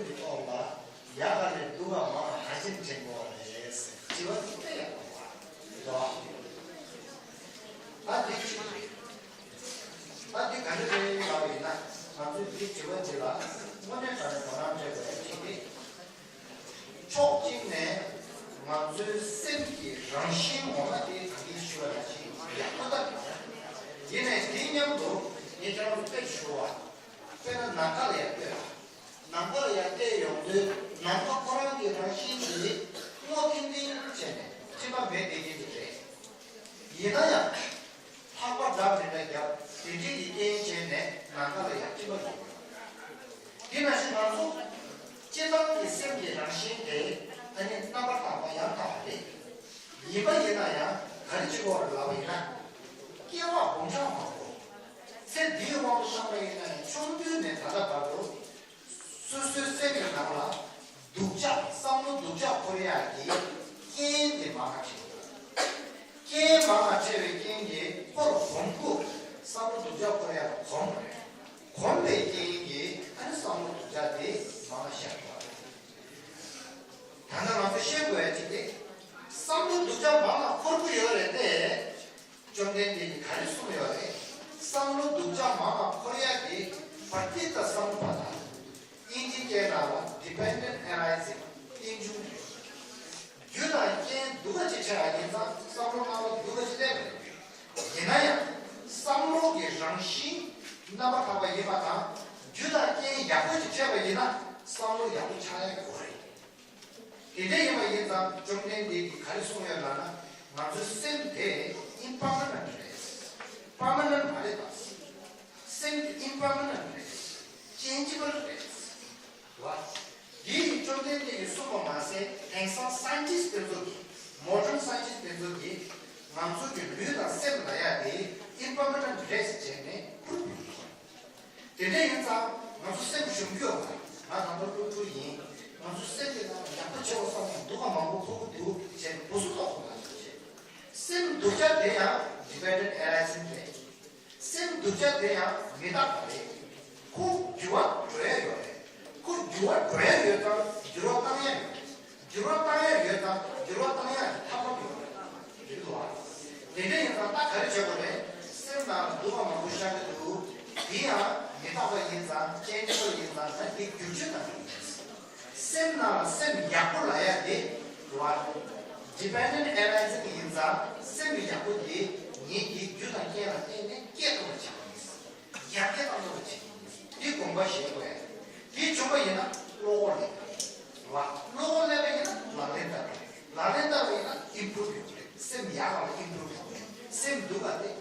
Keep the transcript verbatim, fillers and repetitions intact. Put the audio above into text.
ཀྱི་ཐོག་ལ་ཡག་ག་ལས་སྡུག་ག་མང་བ་ག་ཅིག་དྲན་དགོས་པ་རེད་ཟེར་དྲི་བ་འདི་དཔེ་ཡག་པོ་རེད་བ། ད་འདི་གཅིག་རེད། ད་འདི་ག་འདྲ་རེད་ལབ་པ་ཡིན་ན། ང་ཚོས་འདི་དྲི་བ་འདི་ལ་དངོས་གནས་དྲང་གནས་དོ་སྣང་སྤྲད་དགོས་ཡ་གཅིག་དེ། ཕྱོགས་གཅིག་ནས་ང་ཚོའི་སེམས་ཀྱི་རང་བཞིན་ངོ་མ་དེ་ད་གིན་ཞུས་པ་ནང་བཞིན་ཡག་པོ་ལྟ་དགོས། ཡིན་ནའི་དེའི་མཉམ་དུ་ངས་ཁྱེད་རང་ཚོ་དཔེ་ཞུ་བ། དཔེར་ན་ནམ་མཁའ་ལ་ཡར་ལྟོས། ནམ་མཁའ་ལ་ཡར་བལྟས་ཡོང་དུས་ནམ་མཁའ་ཁོ་རང་གི་རང་བཞིན་གྱིས་སྔོ་ཐིང་ཐིང་བྱས་ནས་སྤྲིན་པ་མེད་བསྡད་ཀྱི་འདུག་རེད། ཡིན་ན་ཡང་། ལྷགས་པ་འདྲ་མི་འདྲ་བརྒྱབ་དེ་འདྲའི་གི་རྐྱེན་བྱས་ནས་ནམ་མཁའ་ལ་ཡར་སྤྲིན་པ་ཡོང་གི་ཡོད། དེ་ནང་བཞིན་ང་ཚོ་སྤྱིར་བཏང་གི་སེམས་ཀྱི་རང་བཞིན་དེ་ཨ་ནི་རྣམ་པར་དག་པ་ཡང་དག་པ་རེད། ཡིན་པ་ཡིན་ན་ཡང་ག་རེ་བྱེད་དགོས་རེད་ལབ་པ་ཡིན་ན། སྐྱེ་བ་སྦོམ་ཕྲ་མང་པོ། ཚེ་འདིའི་དབང་དུ་བཏང་པ་ཡིན་ན་ཡང་ཆུང་དུས་ནས་ད་ལྟ་བར་དུ། སོ་སོའི་སེམས་ཀྱི་ནང་ལ་སྡུག་ཅག་བསམ་བློ་སྡུག་ཅག་འཁོར་ཡག་གི་རྐྱེན་དེ་མང་ང་ཕྱེ་ཡོད། རྐྱེན་མང་ང་ཕྱེ་བའི་རྐྱེན་གྱིས་འཁོར་གོམས་ཀུ་བསམ་བློ་སྡུག་ཅག་འཁོར་ཡག་གོམས་རེད། གོམས་པའི་རྐྱེན་གྱིས་ཨ་ནི་བསམ་བློ་སྡུག་ཅག་དེ་མང་ང་ཤར་བ་རེད། ད་ལྟ་ང་ཚོ་ཤེས་དགོས་ཡ་གཅིག་དེ། བསམ་བློ་སྡུག་ཅག་མང་ང་འཁོར་གི་ཡོད་རེད་དེ། བཅོམ་ལྡན་འདས་ཀྱིས་ག་རེ་གསུངས་ཡོད་རེད། བསམ་བློ་སྡུག་ཅག་མང་ང་འཁོར་ཡ་དེ་པ་ཏི་ཏ་སམ་བྷ་ད། དབྱིན་ཇིའི་སྐད་ནང་ལ་dependent arising རྟེན་འབྱུང་རེད། རྒྱུ་དང་རྐྱེན་སྡུག་པ་ཅིག་ཆགས་ཡ་ཡིན་ཙང་བསམ་བློ་སྣང་བ་སྡུག་པ་ཅིག་སླེབས་རེད། ཡིན་ན་ཡང་བསམ་བློ་གི་རང་བཞིན་རྣམ་པར་དག་པ་ཡིན་པ་དང་། རྒྱུ་དང་རྐྱེན་ཡག་པོ་ཅིག་འཕྲད་པ་ཡིན་ན་བསམ་བློ་ཡག་པོ་ཆགས་ཡ་ཡོད་རེད། དེ་འདྲ་ཡིན་པ་ཡིན་ཙང་བཅོམ་ལྡན་འདས་ཀྱིས་ག་རེ་གསུངས་ཡོད་ལབ་ན། ང་ཚོའི་སེམས་དེ་impermanent རེད། permanent མ་རེད་ད། སེམས་དེ་impermanent རེད། changeable རེད། བ། འདིའི་བཅོམ་ལྡན་འདས་ཀྱིས་གསུངས་པ་མ་ཟད་དེང་སང་scientist དེ་ཚོ་གིས། modern scientist དེ་ཚོ་གིས་ང་ཚོ་གི་ལུས་དང་སེམས་ལ་ཡ་དེ་impermanent རེད་ཟེར་བྱས་ནས་prove ཡོད། དེ་འདྲ་ཡིན་ཙང་ང་ཚོ་སེམས་ཞུམ་རྒྱུ་ཡོད་མ་རེད། ང་ད་དུང་སློབ་ཕྲུག་ཡིན། ང་ཚོ་སེམས་ཀྱི་ནང་ལ་ཡག་པོ་བྱེད་དགོས་བསམ་ནས་སྡུག་ག་མང་པོ་འཁོར་གི་འདུག་ཅེས་འུ་སུ་ཏོག་ཙམ་ལ་བྱེད། སེམས་སྡུག་ཅག་དེ་ཡང་dependent arising རེད། སེམས་སྡུག་ཅག་དེ་ཡང་མི་རྟག་པ་རེད། ཁོ་འགྱུར་བ་འགྲོ་ཡ་ཡོད་རེད། ཁོ་འགྱུར་བ་འགྲོ་ཡ་ཡོད་ཙང་འགྱུར་བ་བཏང་ཡ་ཡོད་རེད། འགྱུར་བ་བཏང་ཡ་ཡོད་ཙང་འགྱུར་བ་བཏང་ཡ་གི་ཐབས་ལམ་ཡོད་རེད། རེད་འདུག་བ། དེ་འདྲ་ཡིན་ཙང་ད་ག་རེ་བྱེད་དགོས་རེད། སེམས་ནང་ལ་སྡུག་པ་མང་པོ་ཤར་གྱི་འདུག་དེ་ཡང་མི་རྟག་པ་ཡིན་ཙང་changeable ཡིན་ཙང་ད་དེ་བསྒྱུར་བཅོས་གཏང་གི་ཡིན། སེམས་ནང་ལ་སེམས་ཡག་པོ་ལབ་ཡ་དེ་རེད་བ། dependent arising ཡིན་ཙང་སེམས་ཡག་པོ་དེ་ངེད་ཀྱི་རྒྱུ་དང་རྐྱེན་ལ་བརྟེན་ནས་སྐྱེ་ཐུབ་པ་བྱེད་དགོས་ཡིན། ཡར་རྒྱས་གཏང་ཐུབ་པ་བྱེད་དགོས་ཡིན། དེ་དགོངས་པ་བཞེས་དགོས་ཡ། དེ་བྱུང་བ་ཡིན་ན་བློ་ཁོག་སླེབས་རེད་བ། བློ་ཁོག་སླེབས་པ་ཡིན་ན་ལག་ལེན་བསྟར་རེད། ལག་ལེན་བསྟར་བ་ཡིན་ན་improve ཡོང་གི་རེད། སེམས་ཡག་ག་ལ་improve ཡོང་གི་རེད། སེམས་སྡུག་ག་དེ་